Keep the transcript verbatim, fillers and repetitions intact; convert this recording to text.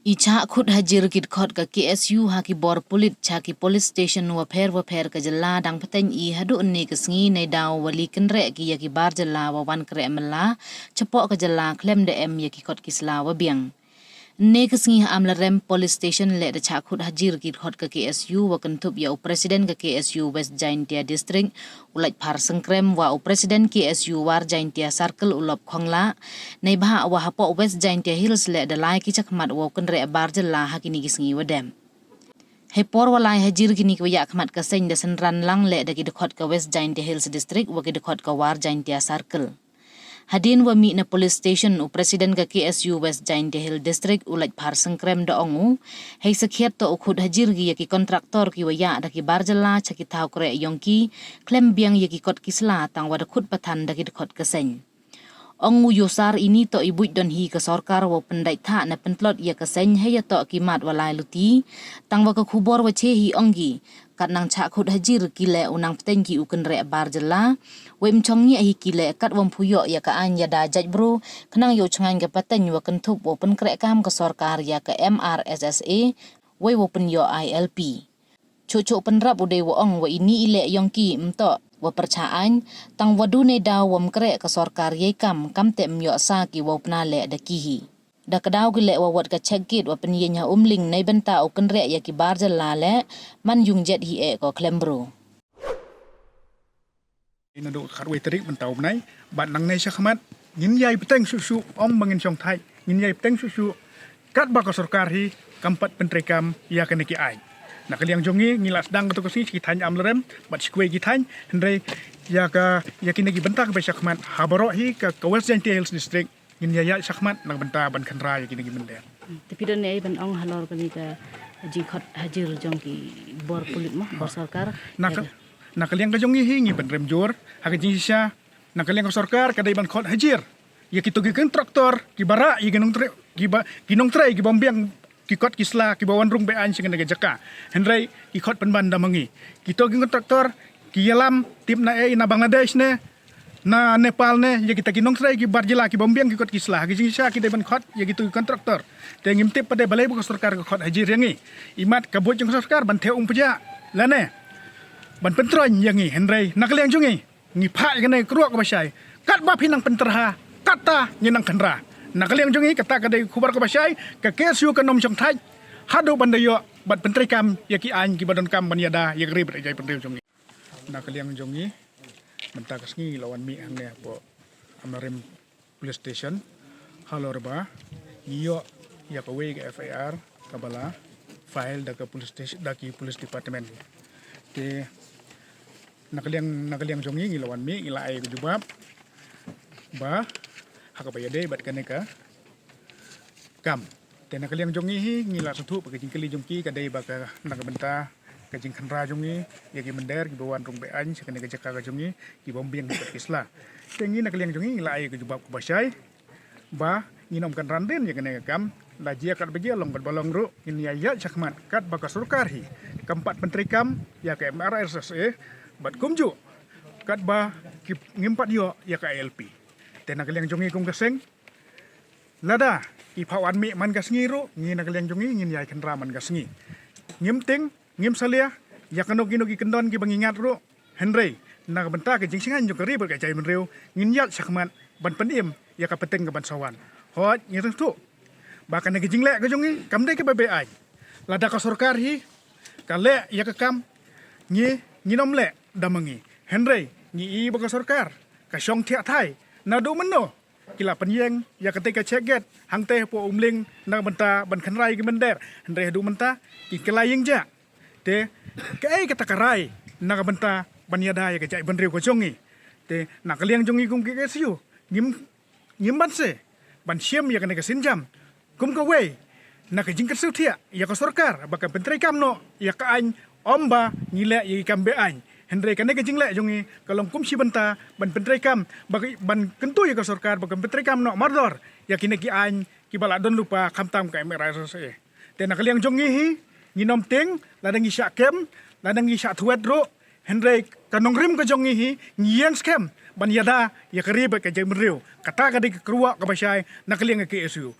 I chah khut hajir ki dkhot ka K S U ha ki bor pulit cha ki police station wapher wapher ka jylla dang pateng i haduh ne ka sngi nei daw wa li kynreh ki ya ki bar jylla wa wan kreh mela chapoh ka jylla khlem da em ya ki kot ki sla wa biang. Ne ka sngi ha Amlarem police station le da chah khut hajir ki dkhot ka K S U wa kynthup ya u president ka K S U West Jaintia District u Lajphar Sengkrem wa u president K S U War Jaintia Circle u Lop Khongla. Nei bha wa hapoh West Jaintia Hills le da lai ki chakmat wa kynreh bar jylla ha kini ki sngi wa dem. Hei por wa lai hajir kini ki wa ya khmat ka seng da senran lang le da ki dkhot ka West Jaintia Hills District wa ki dkhot ka War Jaintia Circle. Hadien wa mih na police station u president ka K S U West Jaintia Hills District u Lajphar Sengkrem da ong u, hei sakhiat to u khut hajir ki ya ki kontraktor ki wa ya da ki bar jylla cha ki thaw kreh yong ki, khlem biang ya ki kot ki sla tang wa da khut pathan da ki dkhot ka seng. Ong u yosar ini to i buit don hi ka sorkar wa pyndait tha na pyntlot ya ka seng hei ya to ki mat wa lai luti, tang wa ka khubor wa che hi ong ki, kat nang chah khut hajir ki le u nang pateng ki u kynreh bar jylla, wei mchong ngi hi ki le kat wa mphuyo ya ka ain ya da jait bru, khnang yo chngaiñ ka pateng wa kynthup wa pynkreh kam ka sorkar ya ka M R S S A, wei wa pynyo I L P. Chuh chuh pynrap u dei wa ong wa ini i le yong ki mto wa pyrcha ain, tang wa du nei daw wa mkreh ka sorkar yei kam kam te myo sa ki wa pna le da ki hi. Da ka daw ki le wa wat ka check gate wa pynyin ha Umling nei bynta u kynreh ya ki bar jylla le man yung jet hi e ko khlem bru. Ina duk khat wei tarik mynta u bnai, bad nang nei shakhmat, ngin yai peteng shu shu, om bangin shong thai, ngin yai peteng shu shu, kat ba ka sorkar hi, kam pat pyntrei kam, ya kane ki ain. Na ka liang jong ngi, ngi la sdang ka to ka sngi, ki thain Amlarem, bad shi kwei ki thain, hynrei, ya ka, ya kine ki bynta ka ba shakhmat, ha baroh hi, ka, ka West Jaintia Hills District, ngin ya ya shakhmat, na ka bynta ban khanra, ya kine ki mynder. Te phi don ne ai ban ong halor kane ka jingkhot hajir jong ki bor pulit mo, bor sorkar. Na ka, na ka liang ka jong ngi hi ngi ban rem jur, ha ka jingshisha, na ka liang ka sorkar ka dei ban khot hajir. Ya ki to ki kontraktor, ki bara, ya ki nongtrei, ki ba, ki nongtrei, ki bom biang, ki kot ki sla, ki ba wan rung be ain sing ka jaka. Hynrei, ki khot pynban da mangi. Ki to ki kontraktor, ki yalam, tip na e, na Bangladesh ne, na Nepal ne, ya kita ki nongtrei ki bar jylla ki bom biang ki kot ki sla, ki jingshisha ki dei ban khot, ya ki to ki kontraktor. Te ngim tip pat de balei ba ka sorkar ka khot hajir ya ngi. Imat ka buit jong ka sorkar ban theh um pja, lane. Ban pyntroiñ ya ngi, hynrei, na ka liang jong ngi, ngi phah ya kane ka kruak ka ba shai. Kat ba phi nang pynterha, kata ngi nang khanra. Na ka liang jong ngi, kata ka dei khubor ka ba shai, ka K S U ka nym shong thai. Haduh ban da yoh, ban pyntrei kam, ya ki ain ki ba don kam ban yada, ya ka ri bad ya ka jaitbynriew jong ngi. Na ka liang jong ngi, mynta ka sngi la wan mih hangne hapoh Amlarem Police Station, halor ba ngi yoh ya ka wei ka F I R ka ba la file da ka police station, da ki police department. Te na ka liang, na ka liang jong ngi ngi la wan mih, ngi la ai ka jubab ba ha ka ba ya dei bad kane ka kam. Te na ka liang jong ngi hi, ngi la sngewthuh ba ka jingkylli jong ki ka dei ba ka na ka bynta ka jingkhanra jong ngi, ya ki mynder, ki ba wan rung be ain, sha kane ka jaka ka jong ngi, ki bom biang ki sla. Te ngi na ka liang jong ngi, ngi la ai ka jubab ka ba shai, ba ngi nym khanra rin ya kane ka kam, la jia kat ba jia long kat ba long ruh, ngin ya ya shakhmat, kat ba ka sorkar hi, kam pat pyntrei kam, ya ka M R S S A, bad kumjuh, kat ba ki ngim pat yoh, ya ka I L P. Te na ka liang jong ngi kum ka seng, lada ki phah wan mih man ka sngi ruh, ngi na ka liang jong ngi, ngin yai khanra man ka sngi. Ngim ting, ngim salia, ya kano kino ki kyndon ki ba ngi ngat ruh, hynrei, na ka bynta ka jingsngewbha jong ka ri bad ka jaitbynriew, ngin ya shakhmat, ban pynim, ya ka pateng ka ban sa wan. Hooid, ngi sngewthuh ba kane ka jingleh ka jong ngi, kam dei ka ba be ain. Lada ka sorkar hi, ka leh, ya ka kam, ngi, ngi nym leh, da mangi. Hynrei, ngi i ba ka sorkar, ka shong thiah thai, naduh mynno, ki la pynïeng, ya kata ka check gate, hangta hapoh Umling, na ka bynta, ban khanra ya ki mynder, hynrei haduh mynta, ki kylla ïeng ja. Te, kaei kata ka rai, na ka bynta, ban yada ya ka jaitbynriew ka jong ngi. Te, na ka liang jong ngi kum ki K S U, ngim, ngim banse, ban shim ya kane ka sienjam. Kum kawei, na ka jingkyrsiew thiah, ya ka sorkar, ba kan pyntreikam noh, ya ka ain, ym ba, ngi leh, ya ki kam be ain. Hynrei kane ka jingleh jong ngi, ka long kum shi bynta, ban pyntreikam, ba ka, ban kyntu ya ka sorkar, ba kan pyntreikam noh mardor, ya kine ki ain, ki ba la don lypa, khamtam ka M R S S A. Te na ka liang jong ngi hi, ngi nym tieng, lada ngi shah kem, lada ngi shah thwet ruh, hynrei ka nongrim ka jong ngi hi, ngi ïeng skhem, ban ïada, ya ka ri bad ka jaitbynriew. Kata ka dei ka kyrwoh ka ba shai, na ka liang ka K S U.